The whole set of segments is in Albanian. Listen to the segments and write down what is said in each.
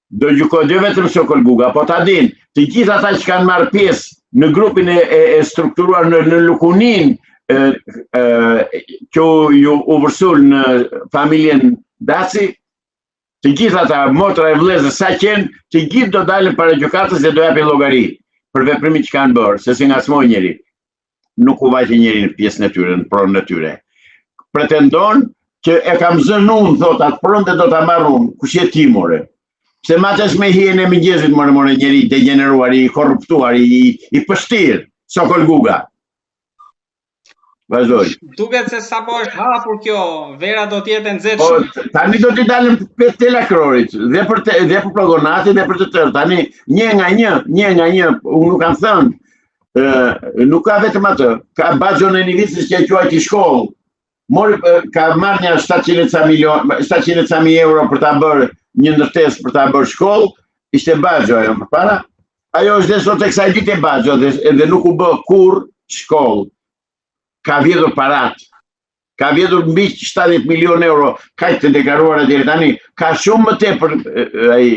Do gjykohet jo vetëm Sokol Guga, po ta dinë, të gjithë ata që kanë marrë pjesë në grupin e, e, e strukturuar në, në lukunin e, e, që ju u vërsul në familjen Daci, të gjithë ata motra e vëllezër sa qenë, të gjithë do dalin para gjykatës dhe do japin llogari për veprimin që kanë bërë, se s'i ngacmoi njeri. Nuk u vajti njeri në pjesën e tyre, në pronën e tyre. Pretendon që e kam zënë unë, thotë atë pronë dhe do ta marr unë, kush je ti more? Pse matesh me hijen e mëngjesit more more njeri i degjeneruar, i korruptuar, i, i pështirë, Sokol Guga. Vazhdoj. Duket se sapo është hapur kjo, vera do të jetë e nxehtë po, shumë. Tani do t'i dalim pe tela krorit, dhe për te, dhe për Progonatin dhe për të tërë. Tani një nga një, një nga një, unë nuk kam thënë, ë nuk ka vetëm atë, ka Baxhon e Nivicës që e quajti shkollë. Mori ka marrë një 700 ca milion, 700 ca mijë euro për ta bërë një ndërtesë për ta bërë shkollë, ishte Baxho ajo përpara. Ajo është dhe sot e kësaj dite Baxho dhe, dhe nuk u bë kurrë shkollë. Ka vjedhur parat. Ka vjedhur mbi 70 milion euro, kaq të deklaruara deri tani. Ka shumë më tepër ai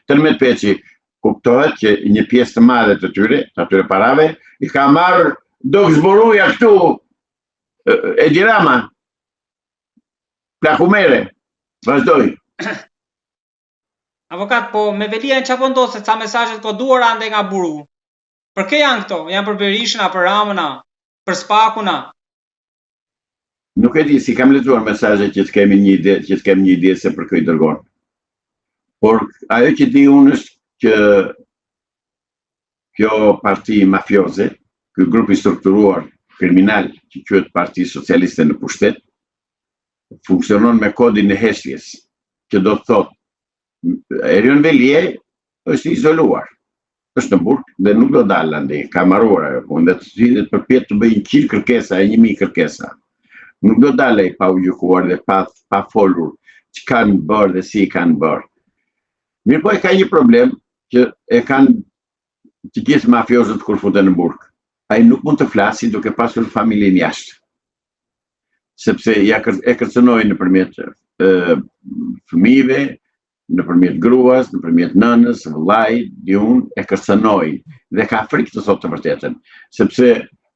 Tërmet Peci. Kuptohet që një pjesë të madhe të tyre, të atyre parave, i ka marrë Doks Boruja këtu Edi Rama. Plakumere. Vazhdoj. Avokat, po me Veliajn ça po ndodh se ca mesazhe të koduara andej nga burgu. Për kë janë këto? Janë për Berishën a për Ramën a për Spakun a? Nuk e di s'i kam lexuar mesazhe që të kemi një ide, që të kem një ide se për kë i dërgon. Por ajo që di unë është që kjo parti mafioze, ky grup i strukturuar kriminal që quhet Parti Socialiste në pushtet, funksionon me kodin e heshtjes, që do të thotë Erion Veliaj është i izoluar, është në burg dhe nuk do dalë andej, ka mbaruar ajo punë dhe të cilët përpjetë të bëjë 100 kërkesa e 1000 kërkesa. Nuk do dalë ai pa u gjykuar dhe pa, pa folur ç'kanë bërë dhe si i kanë bërë. Mirëpo e ka një problem që e kanë të gjithë mafiozët kur futen në burg. Ai nuk mund të flasi duke pasur familjen jashtë. Sepse ja kër, e kërcënojnë nëpërmjet fëmijëve, nëpërmjet gruas, nëpërmjet nënës, vëllait, di unë, e kërcënojnë dhe ka frikë të thotë të vërtetën, sepse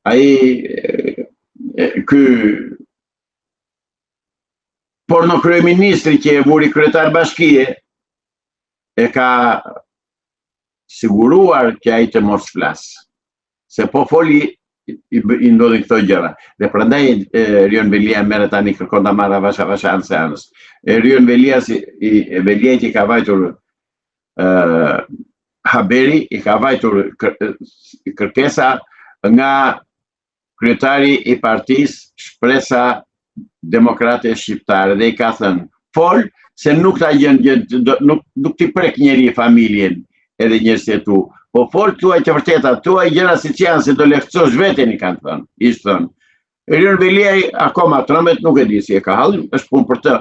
ai ky porno kryeministri që e vuri kryetar bashkie e ka siguruar që ai të mos flasë. Se po foli i, i ndodhin këto gjëra. Dhe prandaj Erion Veliaj merret tani kërkon ta marrë avash avash anës e anës. Erion Veliaj si i Veliajt i ka vajtur ë haberi i ka vajtur kërkesa nga kryetari i partisë Shpresa Demokrate Shqiptare dhe i ka thënë, fol se nuk ta gjen gjë, nuk nuk t'i prek njeri familjen edhe njerëzit e tu. Po fol thuaj të vërteta, thuaj gjëra siç janë se do lehtësosh veten i kanë thënë, i është thënë. Erion Veliaj akoma trembet, nuk e di si e ka hallin, është punë për të.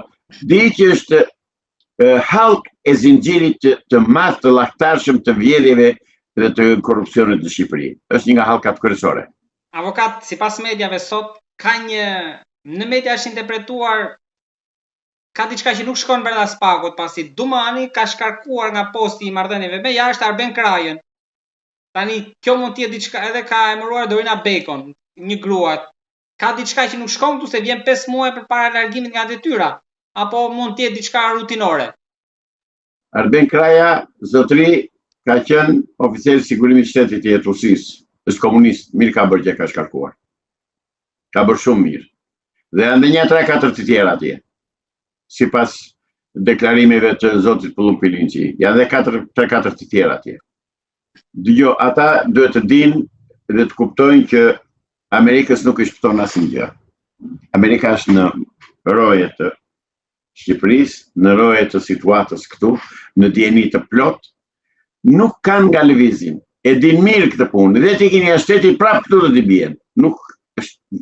Di që është hallkë e zinxhirit të, të madh të llahtarshëm të vjedhjeve dhe të korrupsionit në Shqipëri. Është një nga hallkat kryesore. Avokat, sipas mediave sot ka një në media është interpretuar ka diçka që nuk shkon brenda SPAK-ut, pasi Dumani ka shkarkuar nga posti i marrëdhënieve me jashtë Arben Krajën. Tani kjo mund të jetë diçka edhe ka emëruar Dorina Bejkon, një grua Ka diçka që nuk shkon këtu se vjen 5 muaj përpara largimit nga detyra, apo mund të jetë diçka rutinore? Arben Kraja, zotri, ka qenë oficer i sigurimit të shtetit i Rusisë, është komunist, mirë ka bërë që e ka shkarkuar. Ka bërë shumë mirë. Dhe janë dhe një 3-4 të tjera atje. Sipas deklarimeve të zotit Pëllumb Pilinçi, janë dhe 3-4 të tjera atje. Dëgjo, ata duhet të dinë dhe të kuptojnë që Amerikës nuk i shpëton asnjë gjë. Amerika është në roje të Shqipërisë, në roje të situatës këtu, në dijeni të plotë, nuk kanë nga lëvizin. E din mirë këtë punë, dhe t'i ikin jashtë shtetit prapë këtu do t'i bien. Nuk është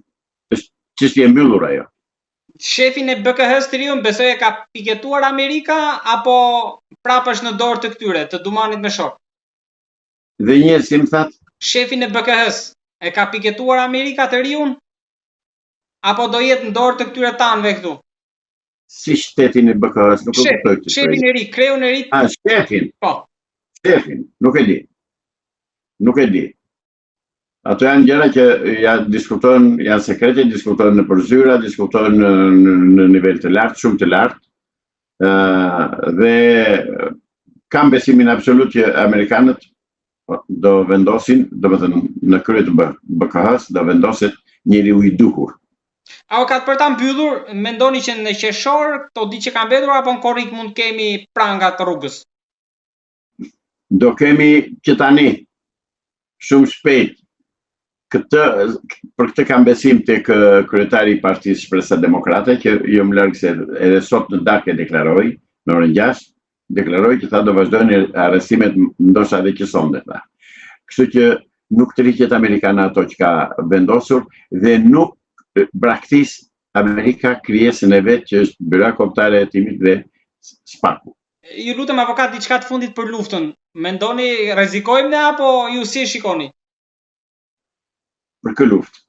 është çështje e mbyllur ajo. Shefin e BKH-së të riun besoj e ka piketuar Amerika apo prapë është në dorë të këtyre, të Dumanit me shokë? Dhe një si më thatë? Shefin e BKH-së e ka piketuar Amerika të riun? Apo do jetë në dorë të këtyre tanëve këtu? Si shtetin e BKH-së, nuk e kuptoj këtë. Shefin e ri, kreun e ri. A, shefin. Po. Shefin, nuk e di. Nuk e di. Ato janë gjëra që ja diskutohen, janë sekrete, diskutohen nëpër zyra, diskutohen në, në, në nivel të lartë, shumë të lartë. Ë dhe kam besimin absolut që amerikanët do vendosin, domethënë në krye të BKH-së do vendoset njeriu i duhur. Avokat për ta mbyllur, mendoni që në qershor këto ditë që kanë mbetur apo në korrik mund të kemi pranga të rrugës? Do kemi që tani shumë shpejt këtë për këtë kam besim tek kryetari i Partisë Shpresa Demokrate që jo më larg se edhe sot në darkë e deklaroi në orën 6, deklaroi që tha do vazhdojnë arrestimet ndoshta edhe që sonde tha. Kështu që nuk tërhiqet Amerika në ato që ka vendosur dhe nuk braktis Amerika krijesën e vet që është Byroja Kombëtare e Hetimit dhe SPAK-u. Ju lutem avokat diçka të fundit për luftën. Mendoni rrezikojmë ne apo ju si e shikoni? Për kë luftë?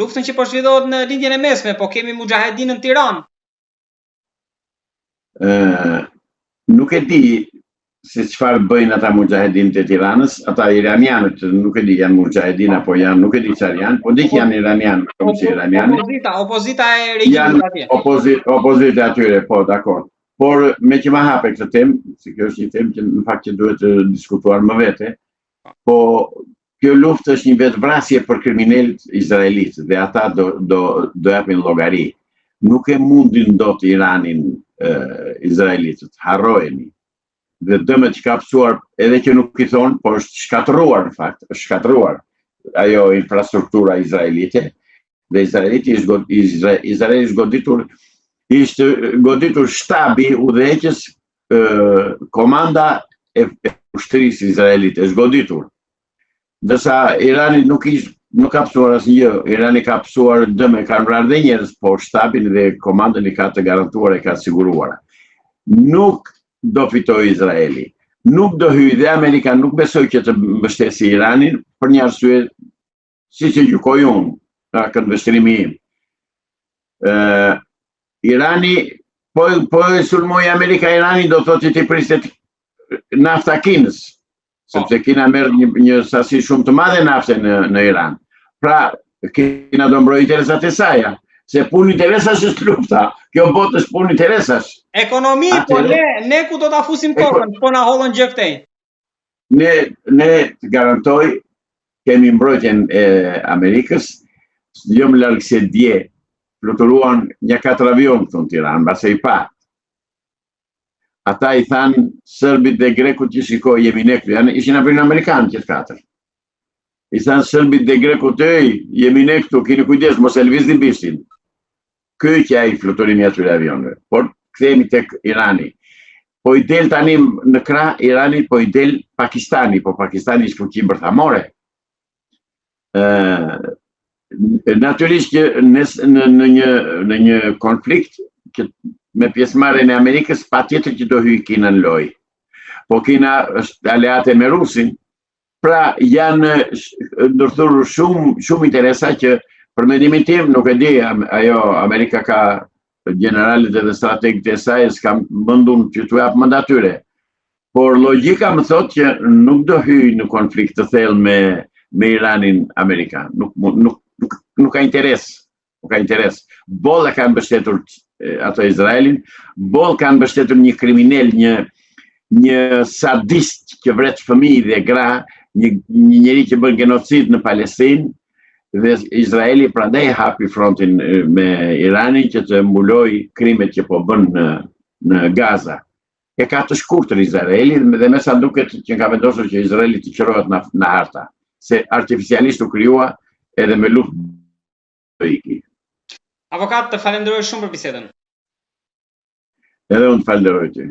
Luftën që po zhvillohet në Lindjen e Mesme, po kemi muxhahedinë në Tiranë. Ë nuk e di se çfarë bëjnë ata muxhahedinët e Tiranës, ata iranianët, nuk e di janë muxhahedin apo janë, nuk e di çfarë janë, po di që janë iranianë, po si iranianë. Opozita, opozita e regjimit atje. Opozita, opozita atyre, po, dakord. Por meqë ma hape këtë temë, se kjo është një temë që në fakt që duhet të diskutuar më vete, po kjo luftë është një vetëvrasje për kriminelët izraelitë dhe ata do do do japin llogari. Nuk e mundin dot Iranin e, izraelitët, harrojeni. Dhe dëmet që ka pësuar, edhe që nuk i thonë, por është shkatërruar në fakt, është shkatërruar ajo infrastruktura izraelite dhe Izraeliti është god, Izra, Izraeli është goditur ishte goditur shtabi udhëheqës komanda e, e ushtrisë izraelite është goditur. Ndërsa Irani nuk i nuk ka pësuar asnjë, Irani ka pësuar dëme, kanë vrarë dhe njerëz, por shtabin dhe komandën i ka të garantuar e ka siguruar. Nuk do fitojë Izraeli. Nuk do hyjë dhe Amerika nuk besoj që të mbështesë Iranin për një arsye siç e gjykoj unë, nga këndvështrimi im. Ë Irani po po e sulmoi Amerika Iranin do thotë që t'i pritet nafta Kinës, po. sepse Kina merr një, një sasi shumë të madhe nafte në në Iran. Pra, Kina do mbrojë interesat e saja, se punë interesash është lufta. Kjo botë është punë interesash. Ekonomi, po ne ne ku do ta fusim kokën, po na hollën gjë këtej. Ne ne të garantoj kemi mbrojtjen e Amerikës, jo më larg se dje fluturuan nja katër avionë këtu në Tiranë, mbase i patë. Ata i thanë serbit dhe grekut që shiko jemi ne këtu, janë ishin avionë amerikanë që të katër. I thanë serbit dhe grekut, ej, jemi ne këtu, kini kujdes, mos e lëvizni bishtin. Ky qe ai fluturimi i atyre avionëve. Por kthehemi tek Irani. Po i del tani në krah Iranit, po i del Pakistani, po Pakistani është fuqi bërthamore. Ë natyrisht që në, në, në një në një konflikt që me pjesëmarrjen e Amerikës patjetër që do hyjë Kina në lojë. Po Kina është aleate me Rusinë, Pra janë ndërthurur shumë shumë interesa që për mendimin tim nuk e di ajo Amerika ka gjeneralët edhe strategët e saj s'kam mend unë që t'u jap mend atyre. Por logjika më thotë që nuk do hyjë në konflikt të thellë me me Iranin Amerika. Nuk nuk nuk, nuk ka interes. Nuk ka interes. Boll e kanë mbështetur ato Izraelin, boll kanë mbështetur një kriminel, një një sadist që vret fëmijë dhe gra, një një njeri që bën genocid në Palestinë dhe Izraeli prandaj hapi frontin me Iranin që të mbulojë krimet që po bën në në Gaza. E ka të shkurtër Izraeli dhe me sa duket që ka vendosur që Izraeli të qërohet në, në harta, se artificialisht u krijua edhe me luftë do iki. Avokat, të falenderoj shumë për bisedën. Edhe unë të falenderoj ty.